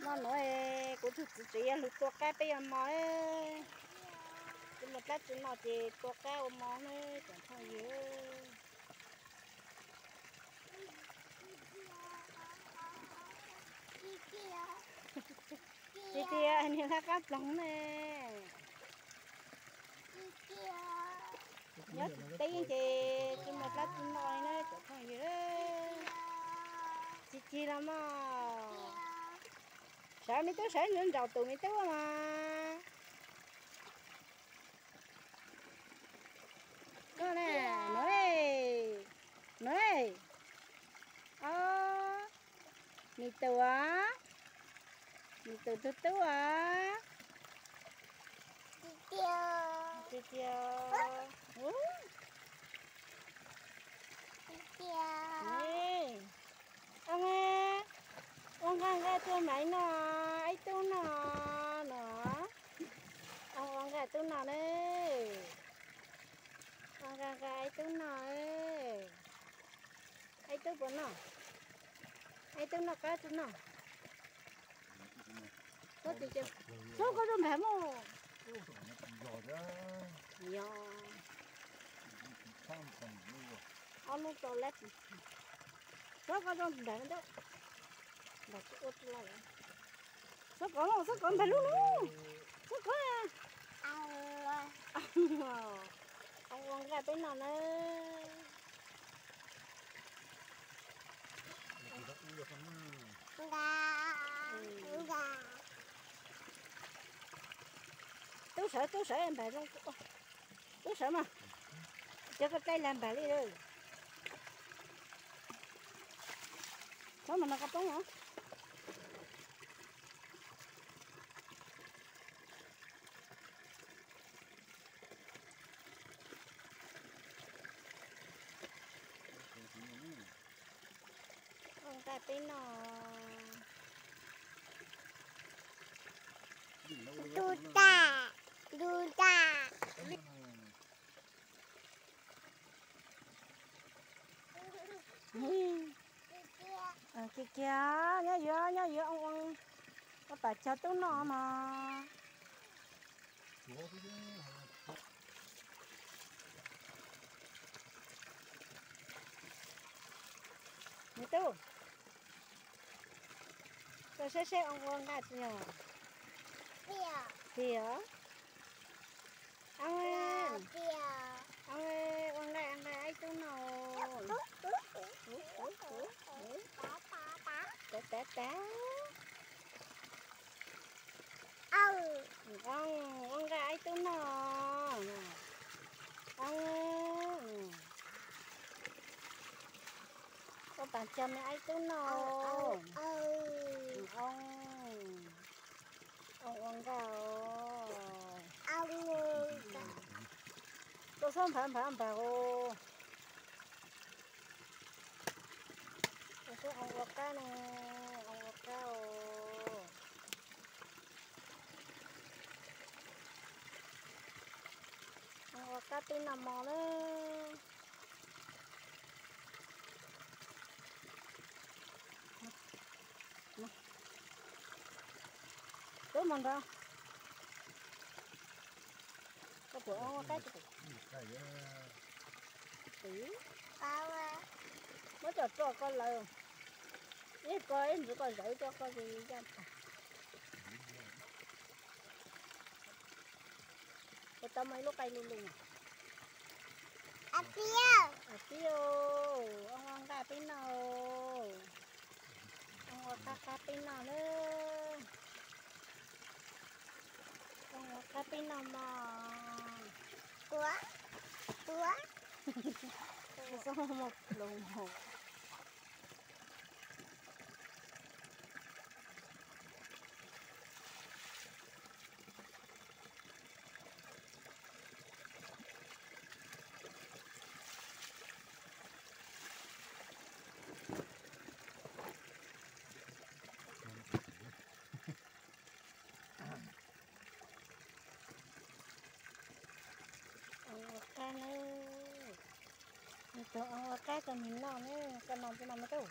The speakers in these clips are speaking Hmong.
No nuav kuv tug txiv tsev yog lug tua qaib peb yuav mov. Tsi muaj dlaab tsi noj ces tua qaib ua mov na cov phooj ywg. Tsis tias niag laj qab ploog ne. Nyob tsis teb ces tsi muaj dlaab tsi noj li na cov phooj ywg. Tsis cig los mog. Sawv me tub sawv ntawm nraum tus me tub mas. Koj na, nuav, nuav, o, me tub, me tub tug tub as. Tsis tias, ua nqaij nqaij tuaj mas ib no, ib tub no, no, ua nqaij tub no na. Ua nqaij nqaij ib tub no. Ib tub puas noj? Ib tub noj qab tsi noj? Txhob koj zoo npag mog. Yog ob lub tau lab. Txhob koj zoo npag, npag tsis ua tsi lawm. Txhob kov, txhob kov npag lub lub. Txhob kov. Ua nqaij peb noj na. Tub sawv, tub sawv npag zoo, tub sawv mas. Cov koj dlaib lag npag li lawm. Txhob mas no koj poob os. Ua nqaij peb noj. Ntuj tag, ntuj tag. Kiag kiag, nyob yuav, nyob yuav, ua tas cog tub noj mas. Me tub, koj saib saib ua nqaij tsi yog? Txiv os. Ua nqaij, ua nqaij ib tug noj. Tav tav tav. Ua nqaij ib tug noj. Ua tas cog me ib tug noj. Ua nqaij. Koj txhob nphav nphav nphav os. Koj txhob ua qab ne, ua qab os. Ua qab peb noj mov na. Tub mus nrad. Koj puas ua qab tsi? Muab cov roj koj lawm. Ib ko ib ntsis koj zawv coj koj li yaj tag. Puas tau muaj ib lub qai lug lug? Txiv, ua nqaij peb noj. Ua qab qab peb noj na. Ua qab peb noj mog. Tua, tua. Txhob muaj ploog mog. Ua qab na. Tus ua qab koj mus noj na, koj noj tsi noj me tub?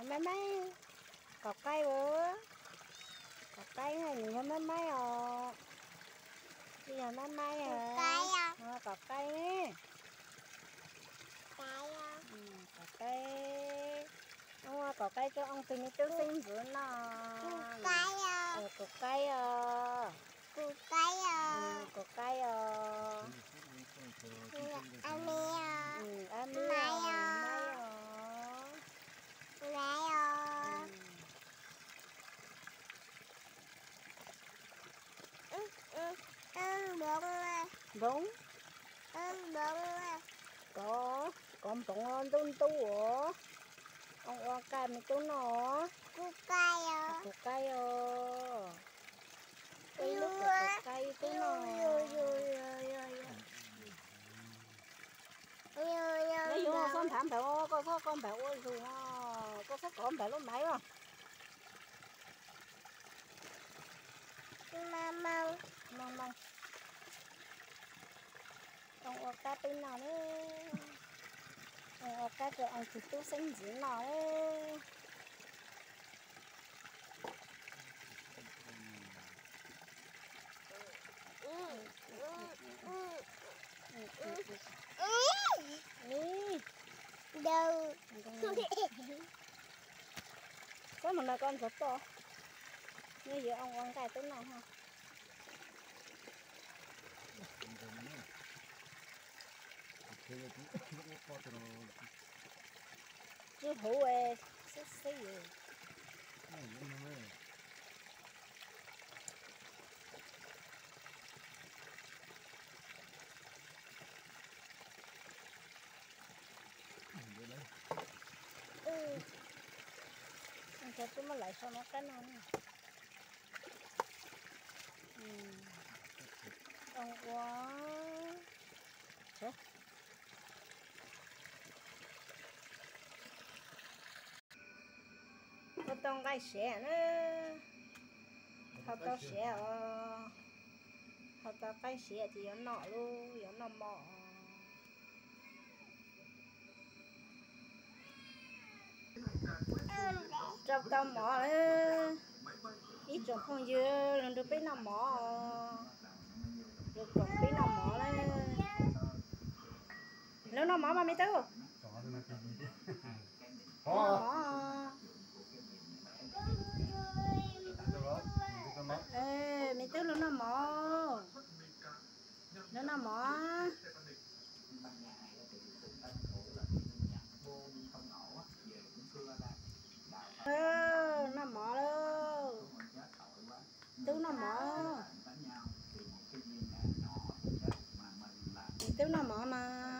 Maib maib. Kom qaib, kom qaib, nws yog maib maib os. Nws yog maib maib, kom qaib, kom qaib. Ua kom qaib rau oo tus me tub xeeb ntxwv no. Kuv qaib os. Kuv qaib os. Ab mi os. Npoo, kov, kov npoo ntub ntub os. Oo ua qab me tub no. Kuv qaib os. Ua ib lub kuv qaib tub no. Nyob yuav txhob nphav npawg, koj txhob kov npawg ua zus, koj txhob kov npawg lub maiv os. Moo moo, oo ua qab tub no na. Oo ua qab rau oo tus tub xeeb ntxwv no na. Koj mus no koj ntxuav toj, nyob yuav oo ua nqaij tub no ho. Tsw huv xwb xwb. Cov twb muab lawv sau no qab no. Oo ua, ua tau nqaij siav na. Thaum tau siav os, thaum tau qaib siav ces yuav noj lauj, yuav noj mov. Rau tau mov lawm, ib tsoom phooj ywg los nrog peb noj mov, los koom peb noj mov lawm. Lawv noj mov mas me tub. Noj mov. Me tub los noj mov. Lawv noj mov. Noj mov lauj. Tub noj mov. Me tub noj mov mas.